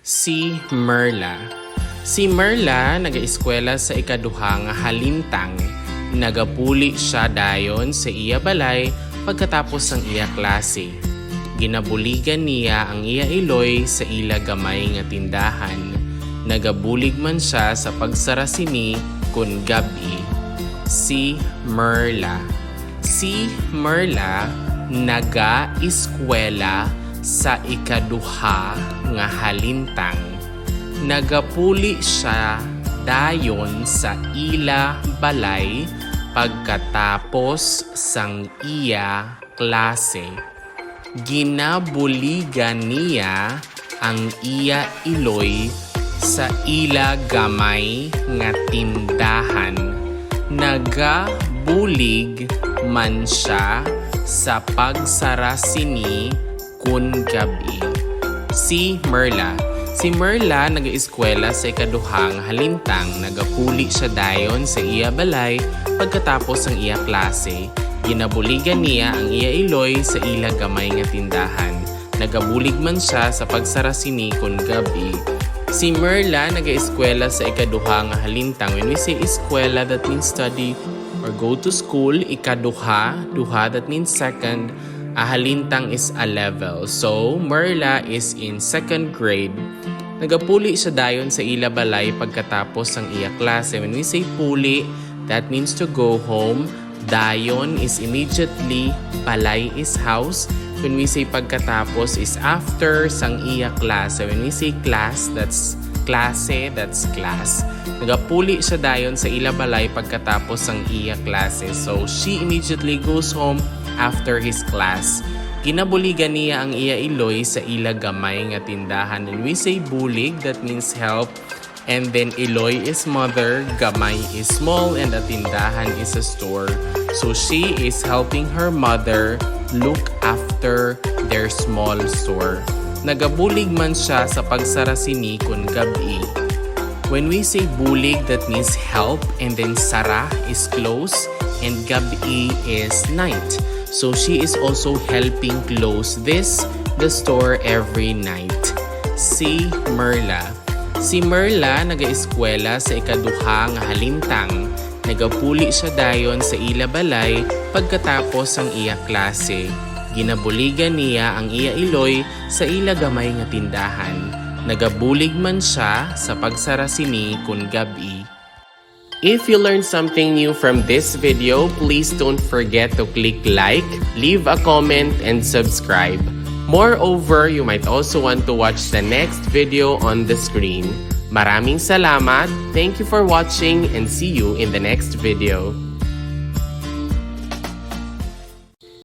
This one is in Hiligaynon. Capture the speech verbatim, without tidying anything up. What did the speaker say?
Si Merla. Si Merla nagaeskwela sa ikaduha nga halintang. Nagapuli siya dayon sa iya balay pagkatapos sang iya klase. Ginabuligan niya ang iya iloy sa ila gamay nga tindahan. Nagabulig man siya sa pagsara sini kon gab-i. Si Merla. Si Merla nagaeskwela sa ikaduha nga halintang. Nagapuli siya dayon sa ila balay pagkatapos sang iya klase. Ginabuligan niya ang iya iloy sa ila gamay nga tindahan. Nagabulig man siya sa pagsara sini kun gab-i. Si Merla. Si Merla nagaeskwela sa ikaduha nga halintang. Nagapuli siya dayon sa iya balay pagkatapos sang iya klase. Ginabuligan niya ang iya iloy sa ila gamay nga tindahan. Nagabulig man siya sa pagsara sini kun gab-i. Si Merla nagaeskwela sa ikaduha nga halintang. When we say eskwela, that means study or go to school. Ikaduha, duha, that means second. A halintang is a level. So, Merla is in second grade. Nagapuli siya dayon sa ila balay pagkatapos sang iya klase. When we say puli, that means to go home. Dayon is immediately, balay is house. When we say pagkatapos is after sang iya klase. When we say class, that's klase, that's class. Nagapuli siya dayon sa ila balay pagkatapos sang iya klase. So, she immediately goes home after his class. Ginabuligan niya ang iya iloy sa ila gamay nga tindahan. When we say bulig, that means help. And then iloy is mother, gamay is small, and a tindahan is a store. So she is helping her mother look after their small store. Nagabulig man siya sa pagsara sini kun gab-i. When we say bulig, that means help, and then sara is close, and gab-i is night. So she is also helping close this, the store every night. Si Merla. Si Merla nagaeskwela sa ikaduha nga halintang. Nagapuli siya dayon sa ila balay pagkatapos sang iya klase. Ginabuligan niya ang iya iloy sa ila gamay nga tindahan. Nagabulig man siya sa pagsara sini kun gab-i. If you learned something new from this video, please don't forget to click like, leave a comment, and subscribe. Moreover, you might also want to watch the next video on the screen. Maraming salamat, thank you for watching, and see you in the next video.